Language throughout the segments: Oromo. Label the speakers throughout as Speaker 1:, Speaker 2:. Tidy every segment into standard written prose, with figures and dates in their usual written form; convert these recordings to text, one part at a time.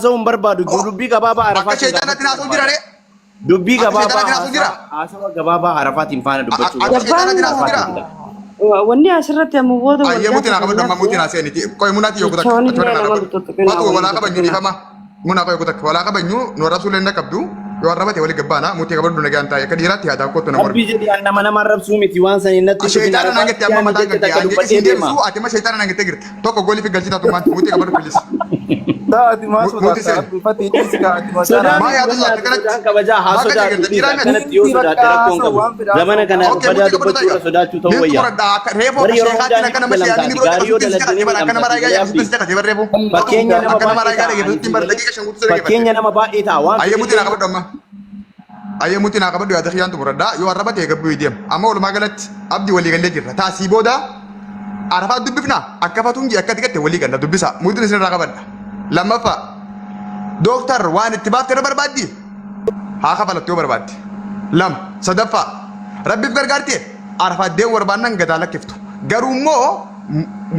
Speaker 1: haasa'uu hin barbaadu. Dubbii gabaabaa
Speaker 2: Akka
Speaker 1: Arafaatiin
Speaker 2: sheexaanaatti
Speaker 1: gaafachuu
Speaker 2: naasuu jira
Speaker 1: barbaada.
Speaker 2: ree.
Speaker 1: Dubbii
Speaker 2: Akka
Speaker 1: gabaabaa
Speaker 2: sheexaanaatti naasuu jira.
Speaker 1: haasawa gabaabaa Arafaatiin faana dubbachuu
Speaker 2: Akka
Speaker 1: barbaada.
Speaker 2: sheexaanaatti naasuu jira.
Speaker 1: Arafaatiin fida.
Speaker 3: Wanni asirratti amma booda wal
Speaker 2: Ayyee mutiin haa qabadhu amma
Speaker 3: gaafatanii
Speaker 2: mutiin haa seeniti. Qoy munaati yoo kutakka.
Speaker 3: jechoon
Speaker 2: Achi
Speaker 3: illee
Speaker 2: warra
Speaker 3: nama
Speaker 2: naa
Speaker 3: tuttuqinaa
Speaker 2: Fatu
Speaker 3: waliin
Speaker 2: walaa qabanyuu
Speaker 3: tuttuqinaa.
Speaker 2: dhiifama. Munaa qoy kutakka. Walaa qabanyuu nu arrabsuu illee qabdu. Yoo arrabate walii gabbaana mutii qabadhu nagaan taa'e. Akka dhiiraatti yaadaa kottu nama
Speaker 1: Rabbii jedhi an nama nama arrabsuu miti waan saniin natti hin dhufin
Speaker 2: Sheexaana naan
Speaker 1: Arafaatti
Speaker 2: gettee amma
Speaker 1: yaani
Speaker 2: mataan
Speaker 1: jecha
Speaker 2: gaggee
Speaker 1: takka
Speaker 2: anjee
Speaker 1: dubbadhee
Speaker 2: isin
Speaker 1: deema.
Speaker 2: deebisu ati amma sheexaana naan gettee jirta. Tokko goolii fi galchita tummaan mutii qabadhu bilis.
Speaker 4: Taati maa
Speaker 2: Muti
Speaker 4: sodaata
Speaker 2: seeni.
Speaker 4: abdii fatii dhiisi kaa ati maqaa
Speaker 1: Sodaa
Speaker 4: naa
Speaker 2: Maa
Speaker 1: miti
Speaker 2: yaada
Speaker 1: wanni
Speaker 2: sodaate
Speaker 1: ati
Speaker 2: kanatti?
Speaker 1: sodaan kabajaa haa
Speaker 2: Maa gadi
Speaker 1: sodaadhu
Speaker 2: jirta
Speaker 1: dhiisa
Speaker 2: dhiiraa miti?
Speaker 1: akkanatti yoo
Speaker 4: Dhiisi bakka
Speaker 1: sodaadhe rakkoon
Speaker 4: haasa'u
Speaker 1: qabu.
Speaker 4: waan fedha
Speaker 1: Zamana
Speaker 4: haasa'u
Speaker 1: kana
Speaker 2: Okay,
Speaker 1: badaa
Speaker 2: mutii qabadhu
Speaker 1: dubbachuu irra
Speaker 2: taayigaa.
Speaker 1: sodaachuu ta'uu
Speaker 2: Nin
Speaker 1: wayya.
Speaker 2: xumuradha akka reefu
Speaker 1: Bari
Speaker 2: akka
Speaker 1: yeroo
Speaker 2: sheekaatti
Speaker 1: hundaa ni
Speaker 2: akka nama
Speaker 1: dalamtaati.
Speaker 2: sheekaatti biroo
Speaker 1: Gaarii yoo
Speaker 2: caqasutti si
Speaker 1: daladdanii
Speaker 2: caqasee bara akka nama
Speaker 1: miidhamtaati.
Speaker 2: raagaa
Speaker 1: Galee
Speaker 2: caqasutti
Speaker 1: abdii.
Speaker 2: si caqasee barreefu.
Speaker 1: Fakkeenya nama
Speaker 2: Akka nama
Speaker 1: baay'ee
Speaker 2: raagaa
Speaker 1: ta'a ani
Speaker 2: dhaggeeffatutti
Speaker 1: sii
Speaker 2: bara
Speaker 1: galee.
Speaker 2: daqiiqa 5 guutuu dhaggeeffatte.
Speaker 1: Fakkeenya nama baay'ee ta'a waan
Speaker 2: Ayyee mutii naa
Speaker 1: fedhe
Speaker 2: qabadhu amma. Ayyee mutii naa qabadhu yaada kiyyaan xumuradha. Yoo arraba ta'e gabbuu deema. Amma walumaa galatti abdii walii gallee jirra. Taasii booda Arafaa dubbifna akka fatuun jee akka xiqqatte walii galla dubbisa. Mutiin isin irraa qabadha. Lammaffaa dooktar waan itti baafte irra barbaaddi haa kafalattu yoo barbaadde. Lama sadaffaa rabbiif gargaarte Arafaa deemu barbaannan gadaa lakkiftu. Garuu immoo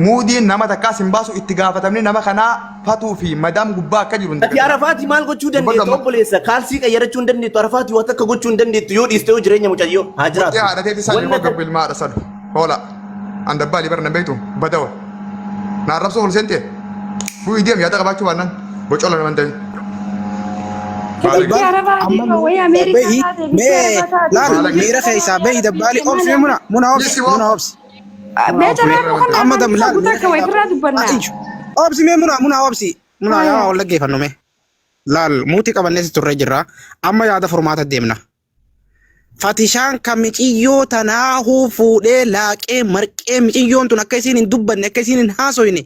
Speaker 2: muudiin nama takkaas hin baasu itti gaafatamni nama kanaa fatuu fi madaam gubbaa akka jiru hin
Speaker 1: Ati
Speaker 2: dagatinaa.
Speaker 1: Arafaati maal gochuu
Speaker 2: Dubbadhu
Speaker 1: dandeettu
Speaker 2: amma.
Speaker 1: obboleessa? Kaalsii qayyarachuu hin dandeettu. Arafaati waan takka gochuu hin dandeettu yoo dhiiste yoo jireenya mucayyoo haa
Speaker 2: Mucee
Speaker 1: jiraattu.
Speaker 2: haadha teeti sani
Speaker 1: Wanna
Speaker 2: koo
Speaker 1: tan
Speaker 2: gabbu ilma haadha sadu. Hoola. An dabbaali bar nan beektu badawa. Na arrabsoo ol seente. Bu'ii deem yaada qabaachuu baannaan bocola naman ta'in.
Speaker 3: Biyyi
Speaker 2: Baalage.
Speaker 3: Arabaa
Speaker 5: Amma
Speaker 3: deema wayii Ameerikaa
Speaker 5: bahi
Speaker 3: taate biyyi
Speaker 5: mee
Speaker 3: Arabaa taate
Speaker 5: laal
Speaker 2: Baalage.
Speaker 5: miira keessaa bahi dabbaali obsi mee muna muna obsi
Speaker 2: Dhiisi woo.
Speaker 5: muna obsi
Speaker 3: Mee carraa
Speaker 2: Miira
Speaker 3: nu
Speaker 2: naman ta'in.
Speaker 5: amma
Speaker 3: kannaa
Speaker 5: dam
Speaker 3: maal
Speaker 5: laal
Speaker 3: guutuu
Speaker 5: miira
Speaker 3: akka
Speaker 5: keessaa
Speaker 3: wayii dubbannaa.
Speaker 5: iyyu obsi mee muna muna obsi muna yaa
Speaker 3: Haya.
Speaker 5: wal dhaggeeffannu mee laal muutii qabannee si turre jirra amma yaada furmaata deemna Fatishaan kan miciyyoo tanaahuu fuudhee laaqee marqee miciyyoon tun akka isiin hin dubbanne akka isiin hin haasoyne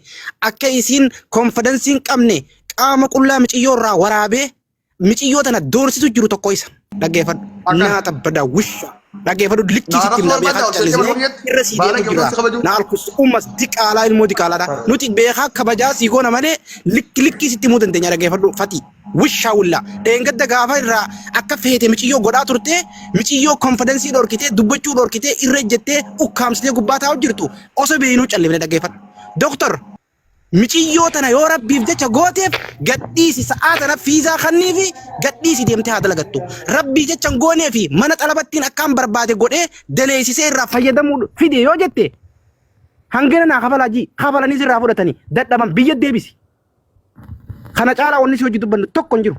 Speaker 5: akka isiin konfidansii hin qabne qaama qullaa miciyyoo irraa waraabee miciyyoo tana doorsisu jiru tokko isa dhaggeeffadhu.
Speaker 2: Akkana.
Speaker 5: Nyaata badaa wisha dhaggeeffadhu likkii
Speaker 2: Na
Speaker 5: sitti
Speaker 2: arrabsoo
Speaker 5: himna
Speaker 2: barbaadda
Speaker 5: beekaa
Speaker 2: ol seentee
Speaker 5: callisnee
Speaker 2: mana
Speaker 5: irra sii deemu
Speaker 2: Baalage
Speaker 5: jira.
Speaker 2: oduu si kabaju.
Speaker 5: Na alkus ummas diqaalaa ilmoo diqaalaadha. Nuti beekaa kabajaa sii goona malee likki likkii sitti himuu dandeenya dhaggeeffadhu fatii. Wishaa wulla. Dheengadda gaafa irraa akka feete miciyyoo godhaa turte miciyyoo konfidensii dhorkitee dubbachuu dhorkitee irra ejjettee ukkaamsitee gubbaa taa'u jirtu osoo beeynuu callifne dhaggeeffadhu. Doktor miciyyoo tana yoo rabbiif jecha gooteef gadhiisi sa'aa tana fiizaa kanniifi gadhiisi deemtee haa dalagattu. Rabbii jecha hin gooneefi mana xalabattiin akkaan barbaade godhee daleessisee irraa fayyadamuu fide yoo jette hangana naa kafalaa jii kafalanii sirraa fudhatanii dadhaban biyya deebisi. Kana caalaa wanni si hojii dubbannu tokko hin jiru.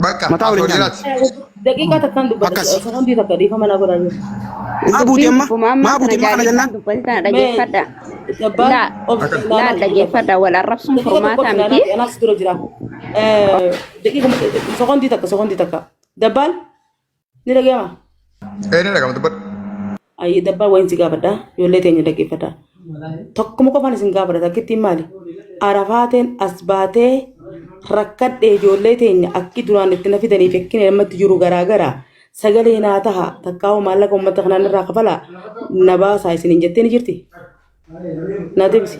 Speaker 2: Bakka
Speaker 5: Mataa waliin nyaanne.
Speaker 2: asoolliraati.
Speaker 6: Daqiiqaa takkaan dubbadha.
Speaker 5: Akkas.
Speaker 6: Sekondii takka dhiifama naa godhaa jiru.
Speaker 5: Maa buuti
Speaker 7: Dubbiin
Speaker 5: amma?
Speaker 7: dubbuma ammaa
Speaker 5: Maa buuti
Speaker 7: kana
Speaker 5: amma kana
Speaker 7: jaalisaa
Speaker 5: jennaan?
Speaker 7: dubbate tana
Speaker 6: Mee
Speaker 7: dhageeffadha.
Speaker 6: dabbaan
Speaker 7: Laa
Speaker 6: obsi
Speaker 2: Akkas.
Speaker 7: laa
Speaker 6: ilaalaa jiru takka.
Speaker 7: dhageeffadha wal arrabsuun
Speaker 6: Daqiiqa tokko
Speaker 7: furmaataa
Speaker 6: obsi
Speaker 7: miti.
Speaker 6: ilaalaati anaas dura jira. Daqiiqa sekondii takka sekondii takka. Dabbaan ni dhaga'ama.
Speaker 2: Ee ni dhagama dubbadhu.
Speaker 6: Ayyee dabbaan wayin si gaafadha. Ijoollee teenya dhaggeeffadha. Tokkuma qofaan isin gaafadha. Takkittiin maali? Arafaateen as baatee rakkadhe ijoollee teenya akki duraan itti na fidanii fi akki namatti jiru garaagaraa sagalee naa taha takkaa'u maallaqa uummata kanaan irraa kafalaa na baasaa isiniin jettee ni jirti. Naa deebisi.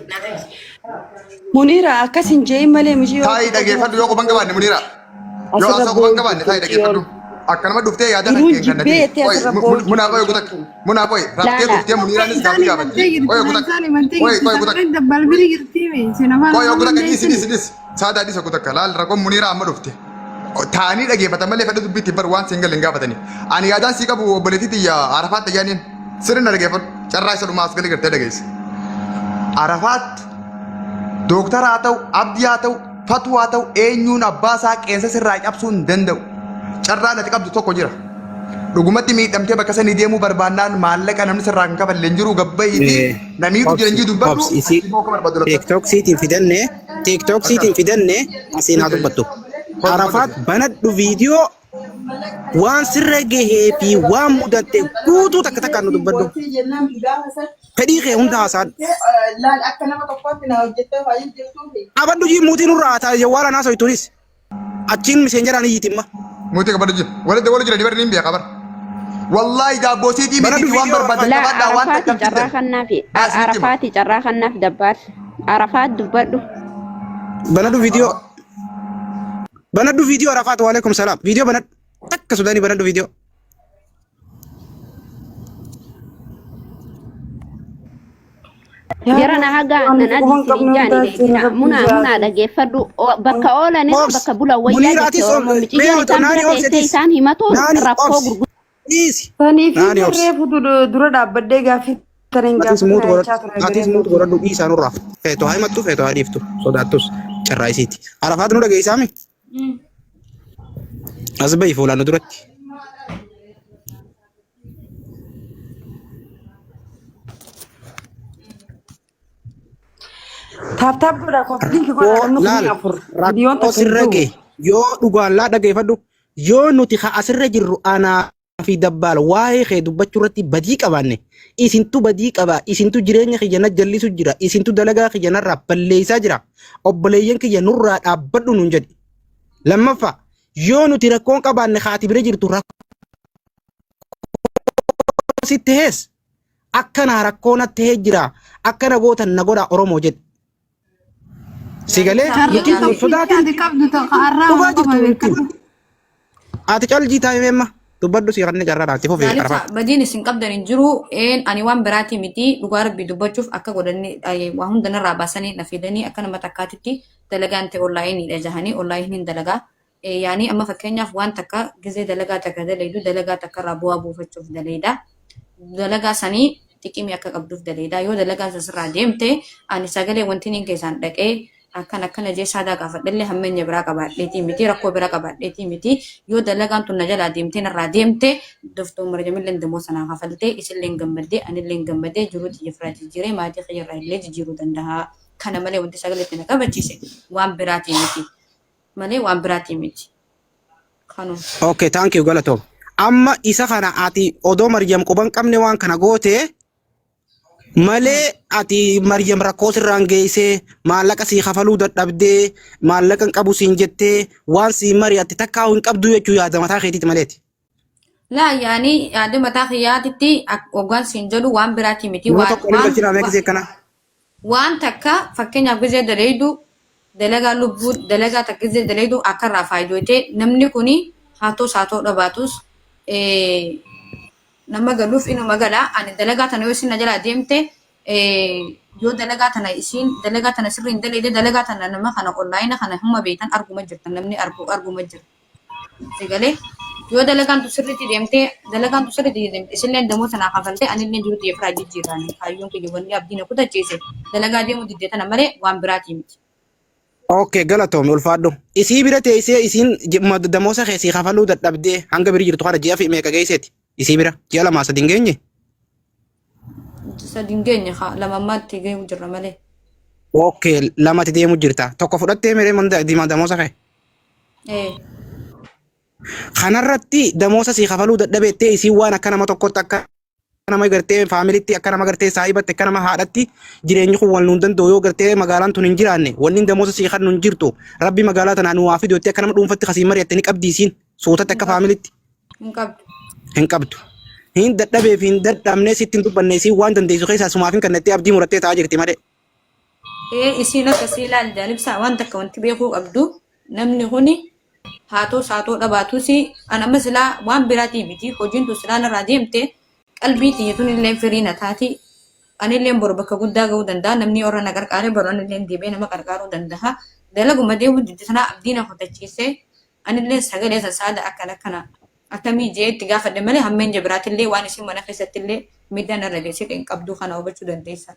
Speaker 3: Muniira akkas hin jeein malee mishii yoo
Speaker 2: Taa'i dhageeffadhu yoo quban qabaanne Muniira. Yoo
Speaker 3: asirra
Speaker 2: haasoo quban
Speaker 3: boo'u
Speaker 2: qabaanne
Speaker 3: jirti
Speaker 2: taa'i dhageeffadhu.
Speaker 3: miciyyoon.
Speaker 2: Akkanuma dhuftee yaada kan
Speaker 3: Jiruun
Speaker 2: kee kan
Speaker 3: jibbee jettee
Speaker 2: Oye
Speaker 3: asirra boo'u
Speaker 2: munaa
Speaker 3: jirti
Speaker 2: qoy gutak
Speaker 3: miciyyoon.
Speaker 2: munaa qoy raftee
Speaker 7: Laala
Speaker 2: dhuftee Muniiraanis
Speaker 8: Isaan
Speaker 2: gaaffii
Speaker 8: himantee
Speaker 2: gaafatti.
Speaker 8: jirti.
Speaker 2: Qoy gutak
Speaker 8: Isaan himantee
Speaker 2: qoy
Speaker 8: jirti.
Speaker 2: qoy gutak
Speaker 8: Sagaleen dabbalbiri jirti. Isin afaan
Speaker 2: qoy
Speaker 8: Oromoo
Speaker 2: gutak
Speaker 8: hin
Speaker 2: dhiisi
Speaker 8: beektani.
Speaker 2: dhiisi dhiisi. Saadaa dhiisa gutak laal rakkoon Muniiraa amma dhufte. Taa'anii dhageeffatan malee fedha dubbiitti bar waan siin galle hin gaafatani. Ani yaadaan sii qabu obboleettii tiyya Arafaat ayyaaniin sirri na dhageeffadhu. Carraa isa dhumaa as galee gartee dhageesse. Arafaat dooktara haa ta'u, abdii haa ta'u, fatuu haa ta'u eenyuun abbaa isaa qeensa sirraa cabsuu hin danda'u. Carraan ati qabdu tokko jira. Dhugumatti miidhamtee bakka sanii deemuu barbaannaan maallaqa namni sirraa kan kafalle hin jiru gabba'iitii namiitu jiran
Speaker 5: Obsi
Speaker 2: jiru dubbadhu
Speaker 5: obsi isii
Speaker 2: achi immoo akka barbaadu labsadhu.
Speaker 5: TikTok siitiin fidanne TikTok siitiin
Speaker 2: Akkana.
Speaker 5: fidanne asiin haa dubbattu.
Speaker 2: Koo
Speaker 5: Arafaat
Speaker 2: dubbadhu.
Speaker 5: banadhu viidiyoo waan sirra gahee fi waan mudatte guutuu takka takkaan nu dubbadhu. Fedhii kee hunda haasa'adhu. Qabadhu jii muutii nurraa haa ta'a jawwaala naa soytuunis. Achiin miseenjaraan iyyitimma.
Speaker 2: Muutii qabadhu jira. Walitti wal jira dibarri niin beeka bar. Wallaahi daabboo siitii
Speaker 5: Banadhu
Speaker 2: mitiiti waan
Speaker 5: viidiyoo
Speaker 2: barbaadan
Speaker 7: Laa
Speaker 2: qabaadhaa waan
Speaker 7: Arafaati
Speaker 2: takka hin
Speaker 7: carraa
Speaker 2: fiddan.
Speaker 7: kannaafi
Speaker 2: Baas nitti hima.
Speaker 7: Arafaati carraa kannaaf dabbaal. Arafaat dubbadhu.
Speaker 5: Banadhu viidiyoo. Banadhu viidiyoo Arafaat waalaikum salaam. Viidiyoo banadhu. Takka Sudaanii banadhu viidiyoo.
Speaker 7: Jara na haga
Speaker 3: Waan
Speaker 7: nan
Speaker 3: quban
Speaker 7: adiisin
Speaker 3: qabnu
Speaker 7: hin jaani
Speaker 3: hundaa jira
Speaker 7: deegina.
Speaker 3: rabbi
Speaker 7: Munaa munaa
Speaker 3: jaati.
Speaker 7: dhageeffadhu. Bakka oolan irra
Speaker 5: Obs.
Speaker 7: bakka bulan wayyaa
Speaker 5: Muniira
Speaker 7: jette
Speaker 5: atis
Speaker 7: Oromoon
Speaker 5: mee
Speaker 7: miciyyoon isaan
Speaker 5: naani
Speaker 7: bira
Speaker 5: obsi
Speaker 7: teessee
Speaker 5: atis.
Speaker 7: isaan himatuun
Speaker 5: Naani
Speaker 7: rakkoo
Speaker 5: obsi.
Speaker 7: gurguddaa.
Speaker 5: Dhiisi.
Speaker 3: Sanii fi
Speaker 5: Naani obsi.
Speaker 3: reefu dura dhaabbadhee gaaffii tana hin
Speaker 5: Atis muut
Speaker 3: gaafatina jechaa
Speaker 5: godhadhu.
Speaker 3: ture
Speaker 5: Atis
Speaker 3: garee
Speaker 5: muut godhadhu dhiisaa nurraa. Feetu haa himattu feetu haa dhiiftu. Sodaattus carraa isiiti. Arafaat nu dhageessaami? As bahi fuulaan nu duratti.
Speaker 3: Taap taap godhaa koppiliinki godhaa
Speaker 5: Rakkoo
Speaker 3: namni
Speaker 5: laal
Speaker 3: kumni afur viidiyoon
Speaker 5: rakkoo
Speaker 3: takka hin
Speaker 5: sirra
Speaker 3: jiru.
Speaker 5: ga'e yoo dhugaan laa dhageeffadhu yoo nuti ka asirra jirru anaa fi dabbaal waa'ee kee dubbachuu irratti badii qabaanne isintu badii qaba isintu jireenya kiyya na jallisu jira isintu dalagaa kiyya narraa balleessaa jira obboleeyyan kiyya nurraa dhaabbadhu nuun jedhi lammaffaa yoo nuti rakkoon qabaanne haati bira jirtu rakkoo sitti hees akkanaa rakkoo natti hee jira akkana gootan na godha Oromoo jedhi. Si galee nuti
Speaker 8: Carraa
Speaker 5: hin sodaatin
Speaker 8: ati qabdu tokko har'aa
Speaker 5: dhugaa
Speaker 8: waan
Speaker 5: jirtu
Speaker 8: qofa
Speaker 5: nuti.
Speaker 8: beekadhu.
Speaker 5: Ati calgii taa'ee meemma dubbadhu si kanne carraa dhaatti fufee
Speaker 9: Laalibsa
Speaker 5: arfaa.
Speaker 9: badiin isin qabdan hin jiru. Een ani waan biraatii miti dhugaa rabbii dubbachuuf akka godhanii waa hunda narraa baasanii na fidanii akka nama takkaatitti dalagaan ta'e onlaayiniidha jahanii onlaayiniin dalagaa. Yaanii amma fakkeenyaaf waan takka gizee dalagaa takka dalaydu dalagaa takka irraa bu'aa buufachuuf dalayda. Dalagaa sanii xiqimii akka qabduuf dalayda. Yoo dalagaan san sirraa deemte ani sagalee wanti niin keessaan dhaqee akkan akkana jee saadaa gaafadhellee hammeenya biraa qabaadheetii miti rakkoo biraa qabaadheetii miti. Yoo dalagaan tun na jalaa deemtee narraa deemte doftoon marjamilleen demoo sanaa kafaltee isilleen gammaddee anilleen gammadee jiruu tiyya firaa jijjiiree maatii kiyyarraa illee jijjiiruu danda'a. Kana malee wanti sagalee itti na qabachiise waan biraatii miti. Malee waan biraatii miti. Kanuma.
Speaker 5: Okay, thank you galatoom. Amma isa kana ati odoo Maryam quban qabne waan kana goote malee ati Maryam rakkoo sirraan geessee maallaqa sii kafaluu dadhabdee maallaqa hin qabu siin jettee waan sii mari'atte takkaa hin qabdu jechuu yaada mataa keetiiti maleeti.
Speaker 9: Laa yaani yaada mataa kiyyaatitti hoggaan siin jedhu waan biraatii miti.
Speaker 5: Nama
Speaker 9: Waan
Speaker 5: tokko waliin
Speaker 9: waan
Speaker 5: galchinaa mee gisee akkana.
Speaker 9: waan takka fakkeenyaaf gizee dalaydu dalagaa lubbuu dalagaa takka gizee dalaydu akka irraa faayidoyte namni kuni haatoos haatoo dhabaatus nama galuuf inuma gala ani dalagaa tana yoo isin na jalaa deemte yoo dalagaa tana isiin dalagaa tana sirrii hin dalayde dalagaa tana nama kana onlaayina kana huma beektan arguma jirtan namni argu arguma jira. Sagalee yoo dalagaan tu sirriitti deemtee dalagaan tu sirriitti deemte isilleen damoo sanaa kafaltee anilleen jiru xiyya firaa jijjiirraani kaayyoon kiyya wanni abdii na kutachiise dalagaa deemuu diddee tana malee waan biraatii miti.
Speaker 5: Okay, galatoomi ulfaadhu. Isii bira teessee isiin damoosa kee sii kafaluu dadhabdee hanga bira jirtu kana ji'a fi meeqa geesseeti? Isii bira ji'a lamaa sadi hin geenye?
Speaker 9: Sadi hin geenye haa lama ammaatti gahuu jirra malee.
Speaker 5: Okay, lamatti deemu jirta. Tokko fudhattee miree manda damoosa kee?
Speaker 9: Ee.
Speaker 5: Kanarratti damoosa sii kafaluu dadhabeettee isiin waan akka nama tokkotti akka nama gartee faamilitti akka nama gartee saahibatti akka nama haadhatti jireenyi kun wal nuun danda'u yoo gartee magaalaan tun hin jiraanne wanni damoosa sii kan nun jirtu rabbi magaalaa tanaa nu waa fidu jettee akka nama dhuunfatti kasii mari'atte ni qabdi isiin suutatti
Speaker 9: Hin
Speaker 5: akka
Speaker 9: qabdu.
Speaker 5: faamilitti
Speaker 9: Hin qabdu.
Speaker 5: hin qabdu. Hin dadhabee fi hin dadhabnee sitti hin dubbanne isiin waan dandeessu keessaa sumaaf hin kennettee abdii murattee taa'aa jirti malee.
Speaker 9: Ee isiin akkasii ilaali jaalibsaa waan takka wanti beekuu qabdu namni kuni haatoo saatoo dhabaatus an amma silaa waan biraatii miti hojiin tun silaa narraa deemte qalbii tiyya tun illee firii na taati anillee boru bakka guddaa ga'uu danda'a namni warra na qarqaare boru anillee deebi'ee nama qarqaaruu danda'a dalaguma deemuu didde sanaa abdii na kutachiise anillee sagalee sassaada akkana akkana akkamii jee itti gaafadhe malee hammeenya biraatillee waan isin mana keessattillee miidhaa narra geessite hin qabdu kana hubachuu dandeessa.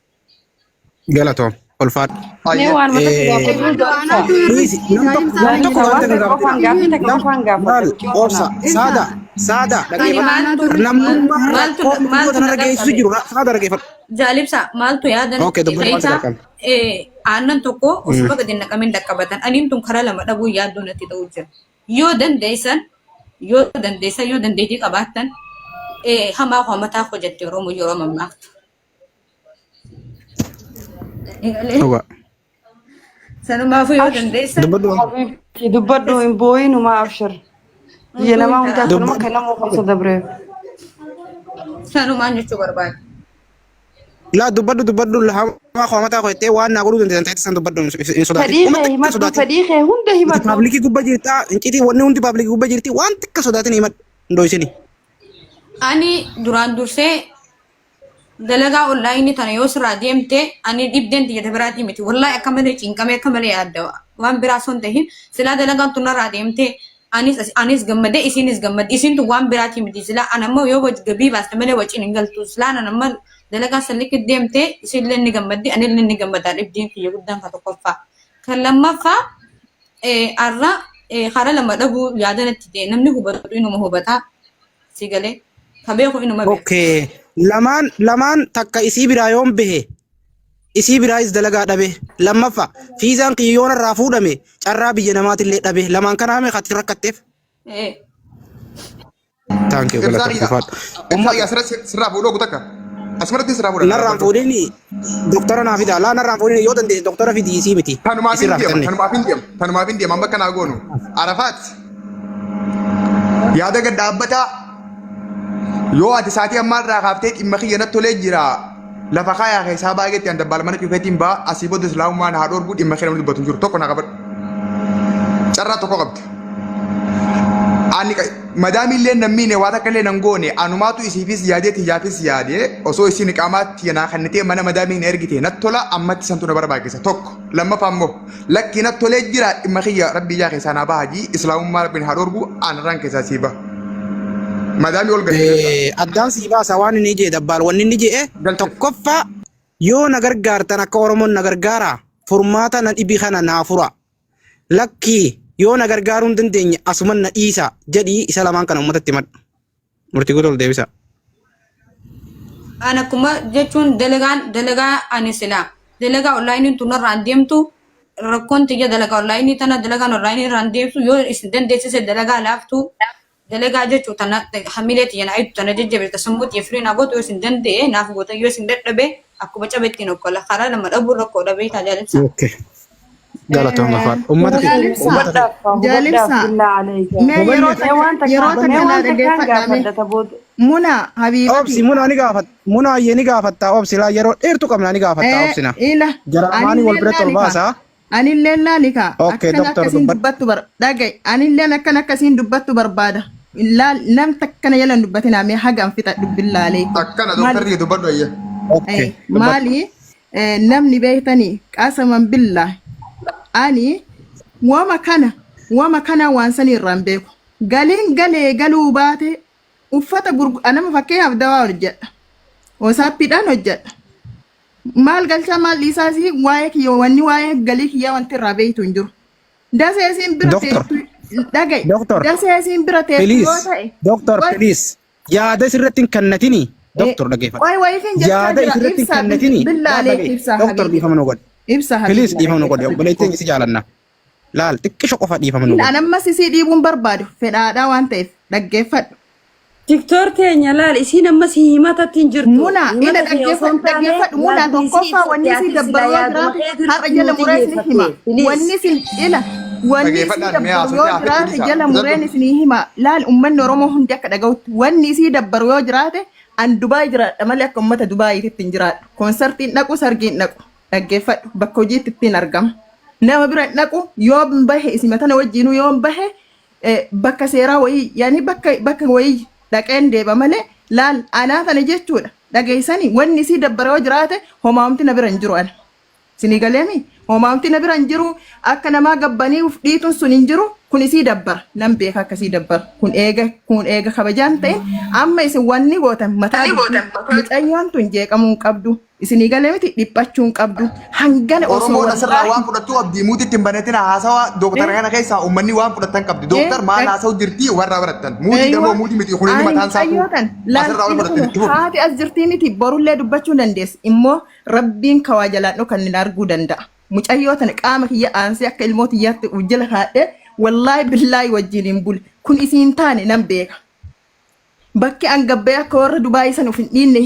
Speaker 5: Galatoom. Ulfaadhu.
Speaker 3: Mee
Speaker 2: Ayyee.
Speaker 3: waan mata si gaafadhu
Speaker 8: Anaatu
Speaker 5: Dhiisi.
Speaker 8: irratti
Speaker 5: Nam tokko nam tokko
Speaker 3: Ibsa
Speaker 5: waan
Speaker 3: waan
Speaker 5: takka
Speaker 3: takka
Speaker 5: gaafatina.
Speaker 3: qofaan gaaffii takka
Speaker 5: Nam
Speaker 3: qofaan gaafadha
Speaker 5: maal
Speaker 3: mucoo
Speaker 5: obsa
Speaker 3: tanaaf.
Speaker 5: saada saada
Speaker 9: Ani
Speaker 5: dhaggeeffadhu.
Speaker 9: maaltu
Speaker 5: Namnummaa
Speaker 9: maaltu
Speaker 5: rakkoo mucayyoo
Speaker 9: maaltu na
Speaker 5: tanarra geessisu
Speaker 9: qaqqabe
Speaker 5: jiru saada dhaggeeffadhu.
Speaker 9: jaalibsa maaltu yaada
Speaker 5: Okay
Speaker 9: natti
Speaker 5: dubbadhu waan
Speaker 9: keessa
Speaker 5: takka.
Speaker 9: aannan tokko osuma gadi hin naqamin dhaqqabatan aniin tun karaa lama dhabuu yaaddoo natti ta'uu jira yoo dandeessan yoo dandeessan yoo dandeettii qabaattan hamaa koo mataa koo jette Oromoo yeroo mammaaktu.
Speaker 5: Dhugaa.
Speaker 9: Sanumaafuu yoo
Speaker 3: Abshir
Speaker 9: dandeessan
Speaker 5: Dubbadhu waan.
Speaker 3: habiibti dubbadhu hin boo'inumaa abshir. Biyya namaa hundaa kanuma
Speaker 5: Dubbadhu.
Speaker 3: kan nama keessa dabreef.
Speaker 9: sanumaan jechuu barbaada.
Speaker 5: Laa dubbadhu dubbadhu hamaa koo mataa koo jettee waan naa godhuu dandeessan ta'e san dubbadhu hin sodaatin.
Speaker 3: Fedhii
Speaker 5: Uma
Speaker 3: kee
Speaker 5: takka
Speaker 3: himadhu
Speaker 5: sodaatin.
Speaker 3: fedhii kee hunda
Speaker 5: Ati
Speaker 3: himadhu.
Speaker 5: paablikii gubbaa jirtaa incitii wanni hundi paablikii gubbaa jirti waan takka sodaatin himadhu hin dhoysini.
Speaker 9: Ani duraan dursee Dalagaa onlaayinii tana yoo sirraa deemte ani dhibdeen tiyya ta biraatii miti. Wallaahi akka malee cinqamee akka malee yaaddawa. Waan biraa osoo hin tahin silaa dalagaan tun narraa deemte anis anis gammadee isiinis gammadde. Isiin tun waan biraatii miti. Silaa an ammoo yoo gabii baaste malee waciin hin galtu. Silaa an amma dalagaa san likki deemte isiillee ni gammaddi anillee ni gammadaa dhibdeen kiyya guddaan ka tokkoffaa. Kan lammaffaa arra karaa lama dhabuu yaada natti ta'e namni hubatu inuma hubataa si galee ka beeku inuma beeka.
Speaker 5: Okay. Lamaan lamaan takka isii biraa yoon bahe isii biraayis dalagaa dhabe. Lammaffaa fiizaan kiyya yoon irraa fuudhame carraa biyya namaatillee dhabe. Lamaan kanaa meeqa ati rakkatteef?
Speaker 9: Eh.
Speaker 5: Thank you
Speaker 2: Ibsaa
Speaker 5: galata
Speaker 2: kiyya
Speaker 5: ulfaadhu.
Speaker 2: ibsaa
Speaker 5: Umma
Speaker 2: kiyya asirratti sirraa fuudhoo gutakka. Asumarratti sirraa fuudha
Speaker 5: narraan fuudhini doktora naa fidaa. Laa narraan fuudhini yoo dandeesse doktora fidii isii miti.
Speaker 2: Tanumaaf hin
Speaker 5: Isirraa
Speaker 2: deema
Speaker 5: fixanne.
Speaker 2: tanumaaf hin deema tanumaaf hin deema amma akkanaa goonu. Arafaat yaada gad dhaabbataa yoo ati saatii ammaa irraa kaaftee dhimma kiyya natti tolee jira lafa kaayaa keessaa baay'eetti an dabbaal mana cufeetiin baa asii booda islaamummaan haa dhorgu dhimma kee namni dubbatu hin jiru tokko naa qabadhu. Carraa tokko qabda. Ani madaamii illee nan miine waa takka illee nan goone anumaatu isiifis yaadee tiyyaafis yaadee osoo isiin iqaamaa tiyya naa kennitee mana madaamii na ergite natti tola ammatti santu na barbaachisa tokko lammaffaa immoo lakkii natti tolee jira dhimma kiyya rabbii ijaa keessaa naa baha jii islaamummaa rabbiin haa dhorgu anarraan keessaa sii baha. Madaamii ol galchite.
Speaker 5: Addaan sii baasa waan inni jee dabbaal wanni inni jee
Speaker 2: Galchite.
Speaker 5: tokkoffaa yoo na gargaartan akka Oromoon na gargaara furmaata na dhibi kana naa fura. Lakkii yoo na gargaaruu hin dandeenye asuman na dhiisa jedhii isa lamaan kana uummatatti himadhu. Murtii guutuu ol deebisa.
Speaker 9: An akkuma jechuun dalagaan dalagaa ani silaa dalagaa onlaayiniin tun irraan deemtu rakkoon tiyya dalagaa onlaayinii tana dalagaan onlaayinii irraan deemtu yoo isin dandeessise dalagaa laaftuu dalagaa jechuu tana hamilee tiyya na aytu tana jajjabeessa sammuu tiyya firii naa gootu yoo isin danda'e naaf goota yoo isin dadhabe akkuma cabe ittiin okkola karaa lama dhabuun rakkoo dhabee tajaajilsa.
Speaker 5: Okay. Galatooma faadha. Uummata kee
Speaker 8: Jaalibsaa.
Speaker 5: uummata kee.
Speaker 3: Hubadhaaf
Speaker 8: Jaalibsaa.
Speaker 3: hubadhaaf billaa aleeyka.
Speaker 8: Mee yeroo
Speaker 5: Hubanne.
Speaker 3: Mee
Speaker 8: takka
Speaker 3: waan takka
Speaker 8: yeroo
Speaker 3: mee
Speaker 8: takka naa
Speaker 3: waan takkaan
Speaker 8: dhaggeeffadhaa mee.
Speaker 3: gaafadha taboota.
Speaker 8: Muna habiibati.
Speaker 5: Obsi muna ni gaafat muna ayyee ni gaafatta obsi laa yeroo dheertu qabna ni gaafatta
Speaker 8: Eh,
Speaker 5: obsina.
Speaker 8: ila
Speaker 5: Jara lamaanii wal
Speaker 8: anilleen
Speaker 5: biratti ol
Speaker 8: laalika.
Speaker 5: baasaa.
Speaker 8: Anilleen laalika.
Speaker 5: Okay
Speaker 8: Akkan
Speaker 5: doktor
Speaker 8: akkasiin
Speaker 5: dubbadhu.
Speaker 8: dubbattu bar dhaga'i. Anilleen akkan akkasiin dubbattu barbaada. Laal nam takkana jala hin dubbatinaa mee haga an fixadhu billaa aleekum.
Speaker 2: Akkana
Speaker 8: Maali
Speaker 2: dooktarri dubbadhu ayya.
Speaker 5: Okay
Speaker 8: Eh,
Speaker 5: dubbadhu.
Speaker 8: maali eh, namni beektanii qasaman billaa ani wama kana wama kana waan sanii irraa hin beeku. Galiin galee galuu baate uffata gurgu anama fakkeenyaaf dawaa hojjedha. Wasaappiidhaan hojjedha. Maal galchaa maal dhiisaa si waa'ee kiyya wanni waa'ee galii kiyyaa wanti irraa beektu hin jiru. Dasee isiin bira
Speaker 5: Doktor
Speaker 8: teettu dhaga'i.
Speaker 5: doktor
Speaker 8: Dasee isiin bira teettu yoo
Speaker 5: please
Speaker 8: ta'e
Speaker 5: doktor
Speaker 8: qoy
Speaker 5: please yaada isirratti hin kannatini doktor dhaggeeffadhu.
Speaker 8: qoy wayiifin jechaa
Speaker 5: Yaada
Speaker 8: jira
Speaker 5: isirratti hin
Speaker 8: ibsaa
Speaker 5: kannatini
Speaker 8: billaa
Speaker 5: laal
Speaker 8: aleek
Speaker 5: dhaga'i
Speaker 8: ibsaa
Speaker 5: doktor
Speaker 8: habiibi
Speaker 5: dhiifama nu godhi.
Speaker 8: ibsaa
Speaker 5: Please
Speaker 8: habiibi
Speaker 5: dhiifama nu godhi
Speaker 8: dhaggeeffadhu.
Speaker 5: obboleettiin si jaalanna. Laal xiqqisho qofa dhiifama nu
Speaker 8: An
Speaker 5: godhi.
Speaker 8: ammas isii dhiibuun barbaadu fedhaadhaa waan ta'eef dhaggeeffadhu.
Speaker 6: Tiktoor teenya laal isiin amma si himatatti hin jirtu.
Speaker 8: Muna ila
Speaker 6: Himata kee osoo hin
Speaker 8: dhaggeeffadhu
Speaker 6: taane
Speaker 8: dhaggeeffadhu muna
Speaker 6: yaadni isii
Speaker 8: tokkoffaa wanni
Speaker 6: ibsatte
Speaker 8: isii
Speaker 6: ati sila
Speaker 8: dabbaru yoo
Speaker 6: yaaduma
Speaker 8: jiraate
Speaker 6: keetu
Speaker 8: har'a
Speaker 6: irratti
Speaker 8: jala
Speaker 6: nuu
Speaker 8: muree isin hima
Speaker 6: xiyyeeffatte. Please.
Speaker 8: wanni isin ila wanni isii
Speaker 2: Dhaggeeffadhaan mee
Speaker 8: dabbaru yoo
Speaker 2: haasofte hafe
Speaker 8: jiraate
Speaker 2: dhiisaa.
Speaker 8: jala mureen
Speaker 2: Kutattu.
Speaker 8: isinii hima laal ummanni Oromoo hundi akka dhaga'utti wanni isii dabbaru yoo jiraate an Dubaay jiraadha malee akka ummata Dubaayiititti hin jiraadhu koonsartiin dhaqu sargiin dhaqu dhaggeeffadhu bakka hojiitti ittiin argama nama bira hin dhaqu yoo bahe isima tana wajjiinuu yoo bahe bakka seeraa wayii yaani bakka bakka wayii dhaqeen deeba malee laal anaa tana jechuudha dhageessanii wanni isii dabbara yoo jiraate homaamti na bira hin jiru ana isinii galeemi homaamti na bira hin jiru akka namaa gabbanii uf dhiituun sun hin jiru kun isii dabbara nan beeka akka isii dabbara kun eega kun eega kabajaan ta'e amma isin wanni gootan mataa dubbii mucayyoon tun jeeqamuu hin qabdu Isinii galee miti dhiphachuu hin qabdu. Hangana osoo
Speaker 2: Oromoon asirraa waan
Speaker 8: wallaahi.
Speaker 2: fudhattuu qabdi. Muutitti hin banatina haasawa dooktara kana keessaa uummanni waan fudhattan qabdi. Dooktar maal haasa'u jirti warra barattan. Muutii damoo muutii miti kun inni
Speaker 8: Ani
Speaker 2: mataan isaatu
Speaker 8: mucayyoo tan
Speaker 2: asirraa waan
Speaker 8: laaltiin
Speaker 2: fudhattan
Speaker 8: kun
Speaker 2: itti fufi.
Speaker 8: haati as jirtii miti borullee dubbachuu hin dandeessi. Immoo rabbiin kawaa jalaan dhokanne na arguu danda'a. Mucayyoo tana qaama kiyya aansee akka ilmoo tiyyaatti uf jala kaadhee wallaahi billaahi wajjin hin bule. Kun isiin taane nan beeka. Bakki an gabbee akka warra Dubaayii san of hin dhiinne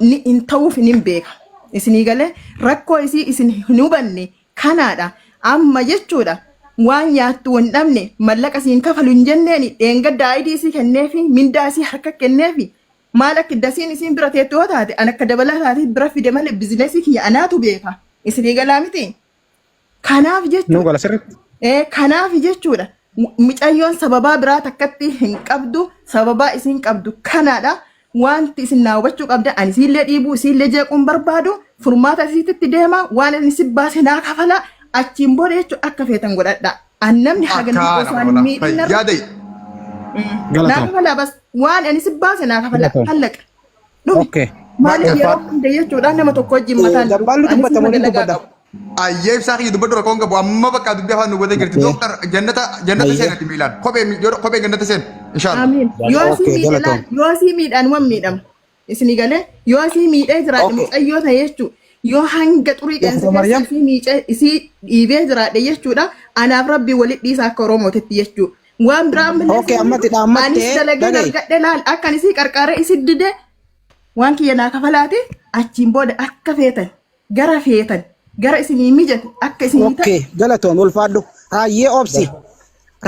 Speaker 8: ni hin ta'uuf nin beeka. Isinii galee rakkoo isii isin hin hubanne kanaadha. Amma jechuudha waan nyaattu hin dhabne mallaqa siin kafalu hin jenneeni dheengadda ID isii kenneefi mindaa isii harka kenneefi maal akka dasiin isiin bira teettu yoo taate an akka dabalataati bira fide malee bizinesii kiyya anaatu beeka. Isinii galaa miti? Kanaaf
Speaker 5: Nuu
Speaker 8: jechuudha.
Speaker 5: gala sirriitti.
Speaker 8: Ee, kanaaf jechuudha. Mucayyoon sababaa biraa takkatti hin qabdu, sababaa isiin qabdu kanaadha. Wanti isin naa hubachuu qabdan ani isiillee dhiibuu isiillee jeequu hin barbaadu. Furmaata isiititti deema waan inni si baase naa kafala achiin booda jechuun akka feetan godhadha. An namni haga nama
Speaker 2: Akkaana
Speaker 8: osoo ani
Speaker 2: wala.
Speaker 8: miidhin narra
Speaker 2: Yaadai.
Speaker 8: naa
Speaker 5: Galatoom.
Speaker 8: kafala bas waan ani si baase naa kafala
Speaker 5: Galatoom.
Speaker 8: hallaqa. Dhumi.
Speaker 5: Okay.
Speaker 8: Maaliif yeroo hunda jechuudha nama tokko wajjin mataan
Speaker 5: Dabbaallu
Speaker 8: anis
Speaker 5: dubbata
Speaker 8: nama
Speaker 5: moo ni
Speaker 8: dalagaa
Speaker 5: dubbata?
Speaker 8: qabu.
Speaker 2: Ayyee ibsaa kiyya dubbadhu rakkoon qabu amma bakka dubbii afaan nu godhee jirti.
Speaker 5: Okay.
Speaker 2: Dooktar jannata jannata
Speaker 5: Ayyee.
Speaker 2: seenati miilaan. Kophee kophee jannata seen. Inshaallah.
Speaker 8: Amiin. Yoo asii
Speaker 5: Okay,
Speaker 8: miidhe
Speaker 5: galatoom.
Speaker 8: laal yoo asii miidhaan wan miidhamu. Isinii galee yoo asii miidhee jiraadhe
Speaker 5: Okay.
Speaker 8: mucayyoo ta'e jechuudha. Yoo hanga xurii qeensa
Speaker 5: Doktor
Speaker 8: keessa
Speaker 5: Maryam.
Speaker 8: isii miicee isii dhiibee jiraadhe jechuudha. Anaaf rabbii walitti dhiisa akka Oromootitti jechuudha. Waan biraa ammallee
Speaker 5: Okay,
Speaker 8: isin
Speaker 5: ammatti
Speaker 8: jedhu,
Speaker 5: dhaammattee
Speaker 8: anis dalageen
Speaker 5: dhaga'i.
Speaker 8: argadhe laal akka ani isii qarqaaree isi dide waan kiyya naa kafalaati achiin booda akka feetan gara feetan gara isinii mijate akka isinii ta'e
Speaker 5: Okay, galatoom ulfaadhu. Hayyee obsi.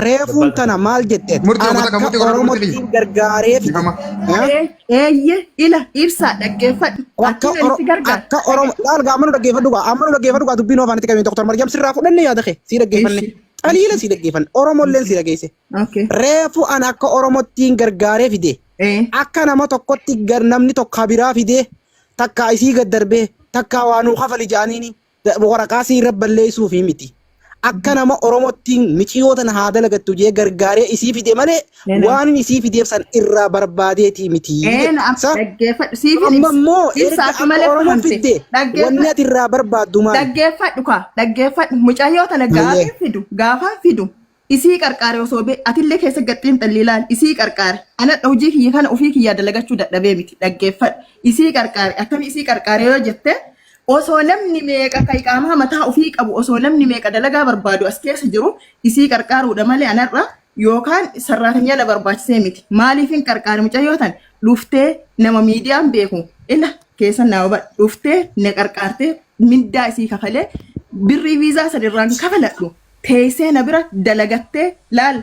Speaker 5: Reefuun tana maal jette?
Speaker 2: Murtii
Speaker 5: An
Speaker 2: obbota
Speaker 5: akka
Speaker 2: murtii godhadhu murtii
Speaker 5: Oromottiin gargaaree fide.
Speaker 2: Dhiifama.
Speaker 5: Eh?
Speaker 8: Eeyye ila ibsaa dhaggeeffadhu.
Speaker 5: Akka
Speaker 8: Akkiin
Speaker 5: Oro
Speaker 8: ani si gargaara.
Speaker 5: akka Oromo laal gaa amma nu dhaggeeffadhu gaa amma nu dhaggeeffadhu gaa dubbiin ofaanitti qabeen Dr. Maryam sirraa fudhanne yaada kee sii dhaggeeffanne.
Speaker 8: Ishi.
Speaker 5: Xaliila sii dhaggeeffanne Oromolleen sii dhageesse.
Speaker 8: Okay.
Speaker 5: Reefu an akka Oromottiin gargaaree fide.
Speaker 8: Eh.
Speaker 5: Akka nama tokkotti gar namni tokko biraa fidee takkaa isii gad darbee takkaa waa nuu kafali jedhaniini waraqaa sii irra balleessuufi miti. Akka nama Oromottiin miciyoo tana haa dalagattu jee gargaaree isii fide malee
Speaker 8: Eena.
Speaker 5: waan inni isii fideef san irraa barbaadeetii miti.
Speaker 8: Eena amma
Speaker 5: Sa
Speaker 8: dhaggeeffadhu siifin
Speaker 5: amma
Speaker 8: ibsa.
Speaker 5: immoo
Speaker 8: Ibsa
Speaker 5: erga
Speaker 8: akka
Speaker 5: akka
Speaker 8: malee
Speaker 5: Oromoo
Speaker 8: fahamte.
Speaker 5: fidde wanni
Speaker 8: Dhaggeeffadhu.
Speaker 5: ati irraa barbaaddu maali?
Speaker 8: Dhaggeeffadhu kaa dhaggeeffadhu mucayyoo tana
Speaker 5: Hayyee.
Speaker 8: gaafin fidu gaafan fidu isii qarqaare osoo bee atillee keessa gaxxiin xalli ilaali isii qarqaare anadha hojii kiyya kana ofii kiyyaa dalagachuu dadhabee miti dhaggeeffadhu isii qarqaare akkami isii qarqaare yoo jette osoo namni meeqa ka iqaamaa mataa ofii qabu osoo namni meeqa dalagaa barbaadu as keessa jiru isii qarqaaruudha malee anarra yookaan sarraatanyaa na barbaachisee miti maaliif hin qarqaare mucayyoo tan dhuftee nama miidiyaan beeku ila keessa naa hubadhu dhuftee na qarqaartee mindaa isii kafalee birrii viizaa san irraan kafaladhu teessee na bira dalagattee laal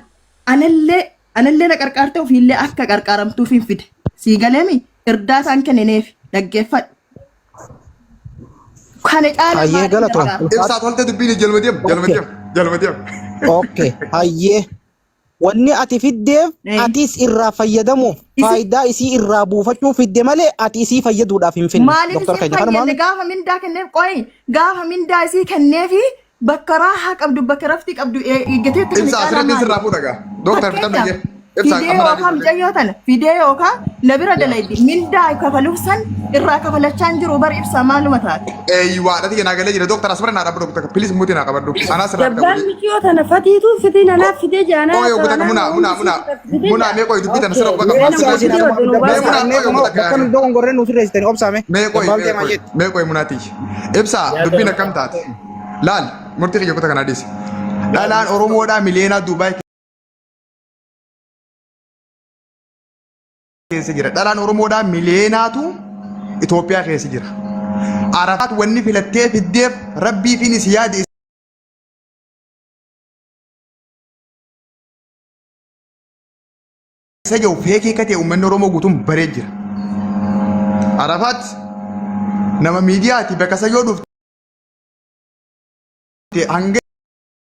Speaker 8: anallee anallee na qarqaartee ofiillee akka qarqaaramtuuf hin fide sii galeemi irdaataan kennineef dhaggeeffadhu kana caala
Speaker 5: Hayyee
Speaker 8: maaliin
Speaker 5: galatoom.
Speaker 8: gargaara
Speaker 2: Ibsaa tolte dubbiin jalma deem jalma
Speaker 5: Okay.
Speaker 2: deem jalma deem.
Speaker 5: Okay. Hayyee. Wanni ati fiddeef
Speaker 8: Eh.
Speaker 5: atis irraa fayyadamuuf
Speaker 8: Isi-
Speaker 5: faayidaa isii irraa buufachuu fidde malee ati isii fayyaduudhaaf hin finne.
Speaker 8: Maaliif
Speaker 5: Doktor
Speaker 8: isiin
Speaker 5: keenya kanuma
Speaker 8: fayyadne gaafa mindaa kenneef qoyi gaafa mindaa isii kenneefi bakka raahaa qabdu bakka raftii qabdu eeggateetti kana
Speaker 2: Ibsaa
Speaker 8: caalaa
Speaker 2: asirratti
Speaker 8: maali?
Speaker 2: sirraa fuudha gaa. Dooktar fitan
Speaker 8: Fakkeenyaaf
Speaker 2: dhaggee. Ibsaa
Speaker 8: fidee
Speaker 2: amma
Speaker 8: yookaan mucayyoo tana fidee yookaan na bira dalaydi mindaa kafaluuf san irraa kafalachaa hin jiru bar ibsaa maaluma taate.
Speaker 2: Eeyyuwaa dhati keenyaa galee jira. Dooktar asirra naa dhaabbadhu doktar. Please muti naa qabadhu. Anaa sirraa
Speaker 3: Dabbaan
Speaker 2: fida.
Speaker 3: miciyoo tana fatiitu fitii nanaaf fidee jaanaa
Speaker 2: Qoy oggota muna muna muna muna mee qoy dubbii tana sirra oggota
Speaker 3: Mee
Speaker 2: qabna.
Speaker 3: nama
Speaker 5: Obsaa isin
Speaker 3: fidee
Speaker 5: akkuma
Speaker 3: wajjin
Speaker 2: Mee
Speaker 5: dabbaa
Speaker 2: muna
Speaker 5: saannee
Speaker 2: qoy
Speaker 5: kuma
Speaker 2: oggota
Speaker 5: bakka nu dogongorree nu sirreessitanii obsaame.
Speaker 2: Mee qoy
Speaker 5: Dabbaan
Speaker 2: mee
Speaker 5: deemaa
Speaker 2: qoy
Speaker 5: jetti.
Speaker 2: mee qoy munaati. Ibsaa dubbiin akkam taate. Laal murtii kiyya oggota kanaa dhiisi. Dhalaan Oromoodhaa miliyeenaa Duubaay keessa jira. Dhalaan Oromoodhaa miliyeenaatu Itoophiyaa keessa jira. Arafaat wanni filattee fiddeef rabbiifiin si yaade isa jiru feekii akka ta'e uummanni Oromoo guutuun baree jira. Arafaat nama miidiyaati bakka isa yoo dhufte hanga